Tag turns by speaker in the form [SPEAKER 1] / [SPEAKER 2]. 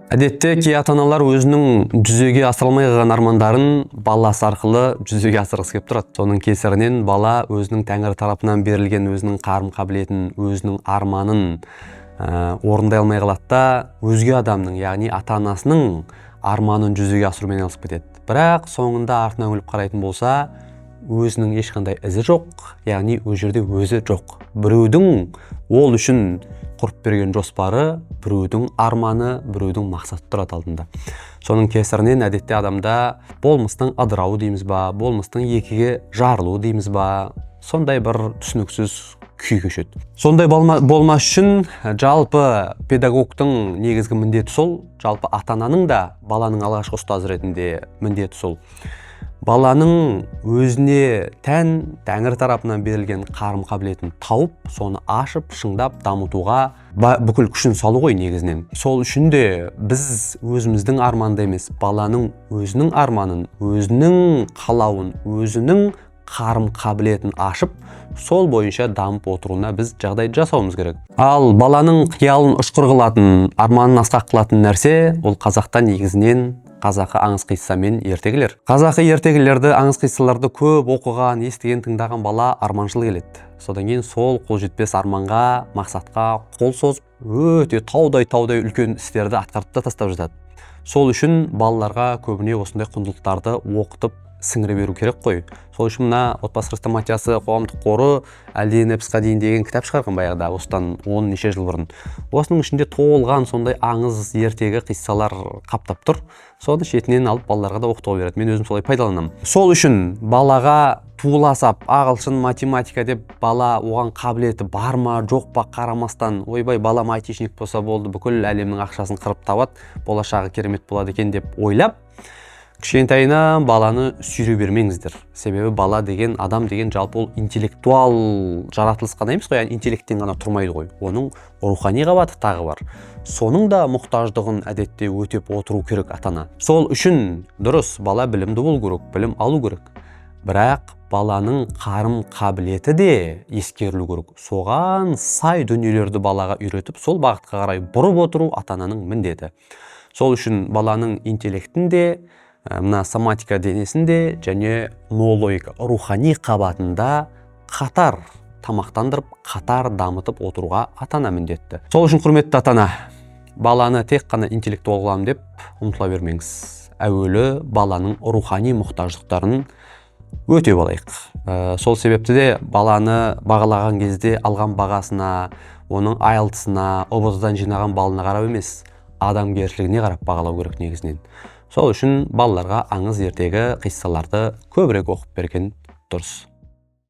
[SPEAKER 1] Әдетте кей ата аналар өзінің жүзеге асыра алмай қалған армандарын баласы арқылы жүзеге асырғысы келіп тұрады. Соның кесірінен бала өзінің тәңір тарапынан берілген өзінің қарым қабілетін, өзінің арманын орындай алмай қалады да, өзге адамның, яғни ата анасының арманын жүзеге асырумен айналысып кетеді. Бірақ соңында артына үңіліп қарайтын болса, өзінің ешқандай ізі жоқ, яғни ол жерде өзі жоқ. Біреудің ол үшін құрып берген жоспары, біреудің арманы, біреудің мақсаты тұрады алдында. Соның кесірінен әдетте адамда болмыстың ыдырауы дейміз ба, болмыстың екіге жарылуы дейміз ба, сондай бір түсініксіз күй кешеді. Сондай болмас үшін жалпы педагогтың негізгі міндеті сол, жалпы ата-ананың да баланың алғашқы ұстазы ретінде міндеті сол. Баланың өзіне тән тәңір тарапынан берілген қарым қабілетін тауып, соны ашып, шыңдап, дамытуға бүкіл күшін салу ғой негізінен. Сол үшін де біз өзіміздің арманды емес, баланың өзінің арманын, өзінің қалауын, өзінің қарым қабілетін ашып, сол бойынша дамып отыруына біз жағдай жасауымыз керек. Ал баланың қиялын ұшқыр қылатын, арманын асқақ қылатын нәрсе ол қазақта негізінен қазақы аңыз қисса мен ертегілер. Қазақы ертегілерді, аңыз қиссаларды көп оқыған, естіген, тыңдаған бала арманшыл келеді. Содан кейін сол қол жетпес арманға, мақсатқа қол созып, өте таудай-таудай үлкен істерді атқарып та тастап жатады. Сол үшін балаларға көбіне осындай құндылықтарды оқытып сіңіре беру керек қой. Сол үшін мына Отбасы хрестоматиясы қоғамдық қоры «Әлден эпосқа дейін» деген кітап шығарған баяғыда, осыдан 10 неше жыл бұрын. Осының ішінде толған сондай аңыз, ертегі, қиссалар қаптап тұр. Соны шетінен алып балаларға да оқытуға береді. Мен өзім солай пайдаланамын. Сол үшін балаға туыла сап ағылшын, математика деп, бала оған қабілеті бар ма жоқ па қарамастан, ойбай, балам айтишник болса болды, бүкіл әлемнің ақшасын қырып табады, болашағы керемет болады екен деп ойлап, кішкентайынан баланы сүйрей бермеңіздер. Себебі бала деген, адам деген жалпы ол интеллектуал жаратылыс қана емес қой, яғни интеллекттен ғана тұрмайды ғой, оның рухани қабаты тағы бар. Соның да мұқтаждығын әдетте өтеп отыру керек ата-ана. Сол үшін дұрыс, бала білімді болу керек, білім алу керек, бірақ баланың қарым қабілеті де ескерілу керек. Соған сай дүниелерді балаға үйретіп, сол бағытқа қарай бұрып отыру ата-ананың міндеті. Сол үшін баланың интеллектін де, мына соматика денесінде және ноологика рухани қабатында қатар тамақтандырып, қатар дамытып отыруға ата-ана міндетті. Сол үшін, құрметті ата-ана, баланы тек қана интеллектуал қыламын деп ұмтыла бермеңіз. Әуелі баланың рухани мұқтаждықтарын өтеп алайық. Сол себепті де баланы бағалаған кезде алған бағасына, оның IELTS-ына, ҰБТ-дан жинаған балына қарап емес, адамгершілігіне қарап бағалау керек негізінен. Сол үшін балаларға аңыз, ертегі, қиссаларды көбірек оқып берген дұрыс.